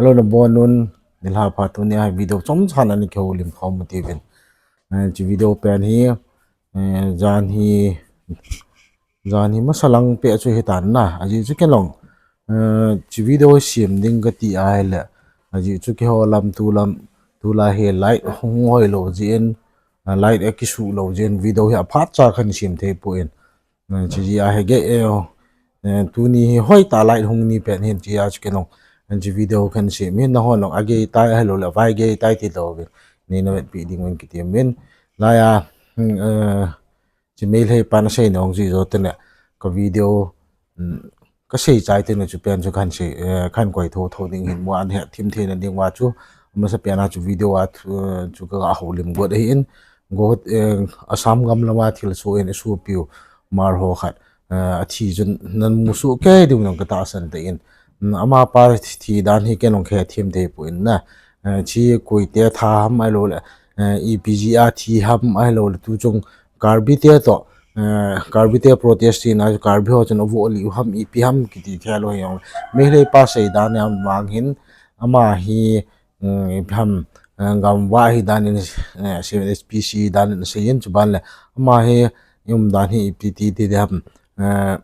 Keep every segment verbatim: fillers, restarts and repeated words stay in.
Hello, nabonun, nilhah pha. Tunia video chomcha ana kihoulim khom u hitin. Eh, hiche video pen hi, eh, jan hi, jan hi masa lang peh chu hitan na. Ajeh chu kei jong, eh, hiche video sem ding kati ahile, ajeh chu keiho lam tu lam, tulai hi light hung hoilou jeh in, ah, light akisuh lou jeh in video hi aphat cha kahin sem thei poi. Eh, hiche jeh a hi gei, eh, eh, tuni hi hoitah light hung ni pen hin hiche a chu kei jong, eh, hiche video kahin sem hin, nahon jong agei tai ahilou le vai gei tai tilou vin, neina vetpi ding uvin kiti uvin. Laiya, hmm, eh, hiche Meitei pan asei nung jeh joh teng le ka video, hmm, kasei chai teng le hiche pen chu kahin sei, eh, kahin koi thotho ding hin, mo an hethem theina ding uva chu, amasa pen a chu video a chu, eh, chu kaga houlim got ahin, got, eh, Assam gam lama thilsoh in isopiu Hmar ho khat, eh, athi chun namu soh kei diu jong katahsan tan. Hmm, amapa thi, thi dan hi kei jong kahethem thei poi na. Eh, hiche koite tha ham ahilou le, eh, ipi jeh a thi ham ahilou le, tuchung Karbi te toh, eh, Karbi te protest tina, Karbi ho chun avoh lih u ham, ipi ham kiti thei lou hi jong. Meitei pa sei dan a vang hin, ama hi, um, ipi ham, eh, gamvah hi dan in, eh, seven S P C dan in asei in, chuban le ama hi, um, dan hi ipi ti ti ham, eh,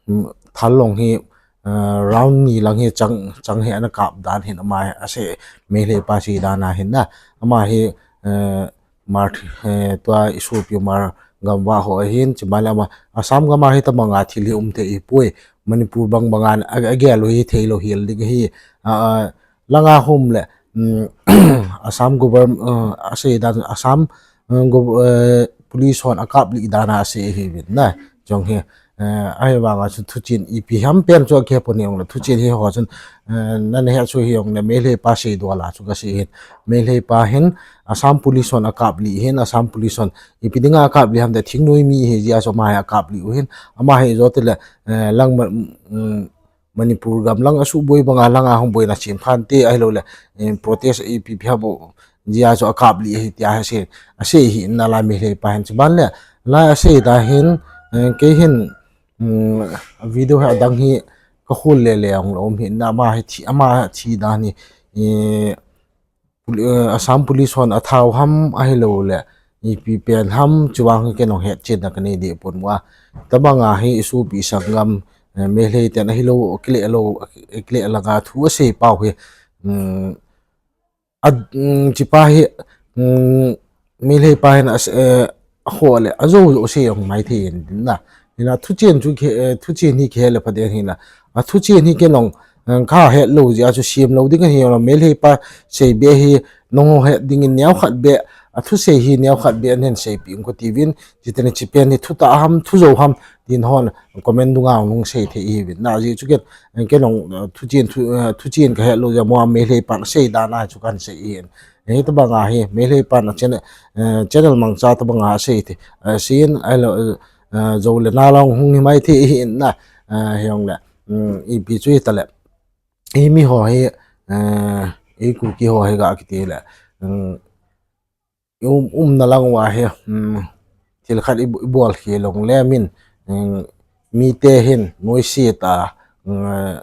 um, thal long hi, eh, round ni lang hi chang, chang hi ana kap dan hin ama hi asei, Meitei pa sei dan a hin na. Ama hi, eh, Hmar, eh, tua isopiu Hmar gamvah ho ahin, chuban le ama Assam gam a hi tobanga thil hi um thei ahipoi, Manipur bang banga a, agel u hi theilou hel ding ahi, ah, ah, langa hung le, um, Assam government, uh, asei dan, Assam, uh, gov-, uh, police hon akap lih dan a asei ahi uvin na. Jong hi, uh, ahivang a chun thuchen ipi ham pen chu akihepon hijongle, thuchen hi ho chun, uh, nana het chu hijongle, Meitei pa sei dan a chu kasei hin. Meitei pa hin Assam police hon akap lih hin, Assam police hon ipi dinga akap lih ham ti, thingnoi mi ahi jeh a chu ama hi akap lih u hin. Ama hi joh teng le, uh, lang ma, um, Manipur gam lang asuboi banga langa hung boina chim phante ahilou le, eh, protest ipi ipi ham jeh a chu akap lih ahi tia asei, asei hi na la Meitei pa hin. Chuban le, la asei ta hin, eh, kei hin, um, video hi adang hi kahol le le jong lou um hi na, ama hi thi, ama thi dan hi, eh, Pol-, eh, Assam police hon athau ham ahilou le, ipi pen ham, chuvang hi kei jong hetchenna kanei deh pon uva. Tobanga hi isopi sanggam, eh, Meitei ten ahilou, kile lou, kile langa thu asei pau hi, um, a, um, hiche pa hi, um, Meitei pa hin as-, eh, aho le, ajou jou sei jong maithei in tin na. Hina thuchen chu kei, eh, thuchen hi kei le pha ding hina. A thuchen hi kei jong, eh, kahet lou jeh a chu sem lou ding ahi, Meitei pa sei beh hi nangho het ding in neokhat beh, athusei hi neokhat beh nahin seipeh un kati uvin, chuteng le hiche pen hi thutah ham, thujou ham, tin hon comment dunga hung sei thei ahi uvin. Na jeh chu kei, kei jong, eh, thuchen, thu, eh, thuchen kahet lou jeh a mo Meitei pan asei dan a chu kahin sei ahin. Hitobanga hi, Meitei pan a channel, eh, channel mangcha tobanga asei thei, eh, sei in ahilou, eh, jou le nal a hung hi maithei ahin na, eh, hijongle, um, ipi chu hita le. Eimi ho hi, eh, ei Kuki ho hi ga kiti le, um, um, umna lang uva hi, um, thil khat i, ibol khel jongle min, um, mite hin noise tah a, um,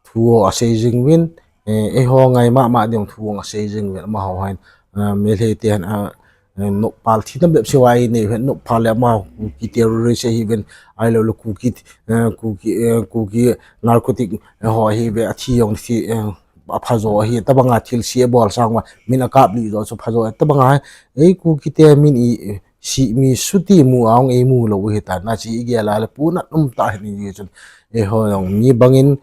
thu ho asei jing uvin, eh, eiho ngai mama ding thu ho asei jing uvin, amaho hin, eh, Meitei te hin, eh, eh, noppal thina bep seiuva inei uvin, noppal le amaho Kuki terrorist ahi uvin, ahilou le Kuki, eh, Kuki, eh, Kuki narcotic, eh, ho ahi uve, athi jong thi, eh, aphajo ahi, tobanga thilse abol sang uva, min akap lih jo chu phajo, tobanga hi, ei Kuki te min i, si mi suti mu a hung eimu lou u hitan, na hiche igel a le punat um tah hin ijeh chun. Eiho jong mi bangin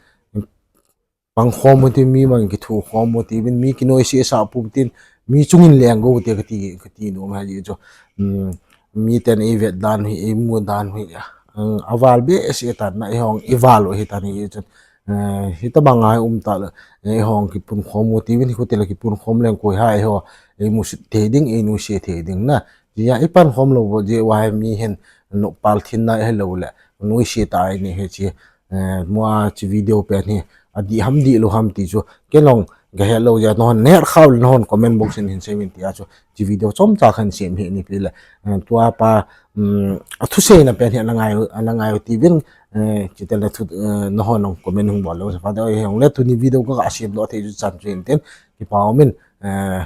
pang khom u tin, mi bangin kithu khom u tin, mi kinoise sah pu tin, mi chungin leng go u te kati, kati nom ahi jeh chu. Um, miten eivet dan hi, eimu dan hi, um, aval behseh tan na, eiho jong ival u hitan ijeh chun. Eh, hitobanga hi um tah le, eh, eiho jong kipun khom u tin, hikhu tile kipun khom leng koi ham eiho, eimu thei ding, einoise thei ding na. Jeh a ipan khom lou bou jeh uva hi mi hin noppal thinna ahilou le, noise tah a inei hi chu, eh, mo a hiche video pen hi, adih ham dihlou ham ti chu, kei jong, Gahet lou jeh a nahon nahet khah le nahon comment box in hin sei uvin tia chu, hiche video chomcha khat sem hi ni pi le, eh, tua pa, um, athuseina pen hi ana ngai, ana ngai u tiuvin, eh, chuteng le thu, eh, nahon jong comment hung bol lou, Father oi, hijongle tuni video kaga sem doh thei chu chan chu hin tin, kipa umin, eh,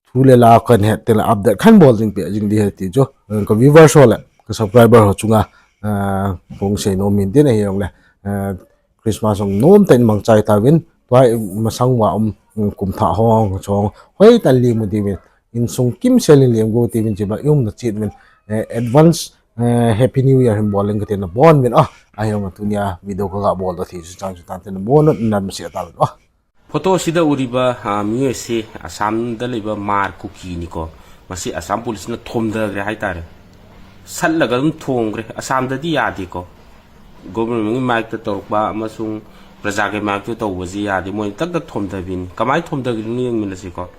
thu le la kahin het teng le update kahin bol jing peh jing ding ahi ti chu, eh, ka viewers ho le ka subscriber ho chunga, eh, kong sei nom in tin, ahijongle, eh, Christmas jong nomtah in mangchai tauvin, tua masang uva um, um, kum thah ho jong hoitah in lem u tiuvin, insung kimsel in lem go tiuvin, hiche bang i umna chet uvin, eh, advance, eh, Happy New Year hin bol leng kate nabon uvin, ah, ahijongle tunia video kaga bol doh thei chu chan chu tante nabon un, nabonun sei tauvin, ah. Photo sida uriba, ah, mi ase Assam da leiba Hmar Kuki niko. Masi Assam Police na thomdagre haitare. Satlaga adum thomgre, Assam dadi yadeko. Government ꯃꯥꯏꯛꯇ ꯇꯧꯔꯛꯄ ꯑꯃꯁꯨꯡ ꯄ꯭ꯔꯖꯥꯒꯤ ꯃꯥꯏꯛꯇ ꯇꯧꯕꯁꯤ ꯌꯥꯗꯦ꯫ ꯃꯣꯏ ꯇꯛꯇ ꯊꯣꯝꯊꯕꯤꯅꯤ꯫ ꯀꯃꯥꯏꯅ ꯊꯣꯝꯊꯈ꯭ꯔꯤꯅꯣ ꯌꯦꯡꯃꯤꯟꯅꯁꯤꯀꯣ꯫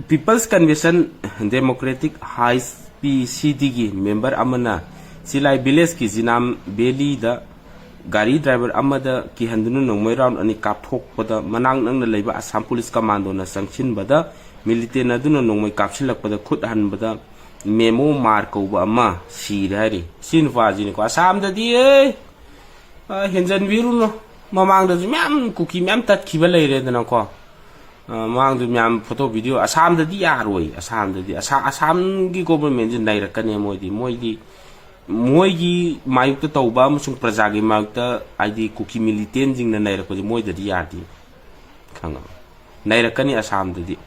People's Convention Democratic High P C D ꯒꯤ member ꯑꯃꯅ ꯁꯤꯂꯥꯏ village ꯀꯤ ꯖꯤꯅꯥꯝ valley ꯗ ꯒꯥꯔꯤ driver ꯑꯃꯗ ꯀꯤꯍꯟꯗꯨꯅ ꯅꯣꯡꯃꯩ round ꯑꯅꯤ ꯀꯥꯞꯊꯣꯛꯄꯗ ꯃꯅꯥꯛ ꯅꯛꯅ ꯂꯩꯕ Assam Police Commando ꯅ ꯆꯪꯁꯤꯟꯕꯗ militant ꯑꯗꯨꯅ ꯅꯣꯡꯃꯩ ꯀꯥꯞꯁꯤꯜꯂꯛꯄꯗ ꯈꯨꯠ ꯍꯟꯕꯗ ꯃꯦꯃꯣ ꯃꯥꯔ ꯀꯧꯕ ꯑꯃ ꯁꯤꯔꯦ ꯍꯥꯏꯔꯤ꯫ ꯁꯤ ꯅꯨꯄꯥꯁꯤꯅꯤꯀꯣ ꯑꯁꯥꯝꯗꯗꯤ, ꯑꯦ, ꯑ, ꯍꯦꯟꯖꯟꯕꯤꯔꯨꯅꯨ꯫ ꯃꯃꯥꯡꯗꯁꯨ ꯃꯌꯥꯝ ꯀꯨꯀꯤ ꯃꯌꯥꯝ ꯇꯠꯈꯤꯕ ꯂꯩꯔꯦꯗꯅꯀꯣ꯫ ꯑ, ꯃꯃꯥꯡꯗ ꯃꯌꯥꯝ photo video, ꯑꯁꯥꯝꯗꯗꯤ ꯌꯥꯔꯣꯏ꯫ ꯑꯁꯥꯝꯗꯗꯤ, ꯑꯁꯥ-, ꯑꯁꯥꯝꯒꯤ government ꯁꯤ ꯅꯩꯔꯛꯀꯅꯤ ꯃꯣꯏꯗꯤ꯫ ꯃꯣꯏꯗꯤ, ꯃꯣꯏꯒꯤ ꯃꯥꯌꯣꯛꯇ ꯇꯧꯕ ꯑꯃꯁꯨꯡ ꯄ꯭ꯔꯖꯥꯒꯤ ꯃꯥꯌꯣꯛꯇ, ꯍꯥꯏꯗꯤ ꯀꯨꯀꯤ militant ꯁꯤꯡꯅ ꯅꯩꯔꯛꯄꯁꯦ ꯃꯣꯏꯗꯗꯤ ꯌꯥꯗꯦ꯫ ꯈꯪꯉꯕ? ꯅꯩꯔꯛꯀꯅꯤ ꯑꯁꯥꯝꯗꯗꯤ꯫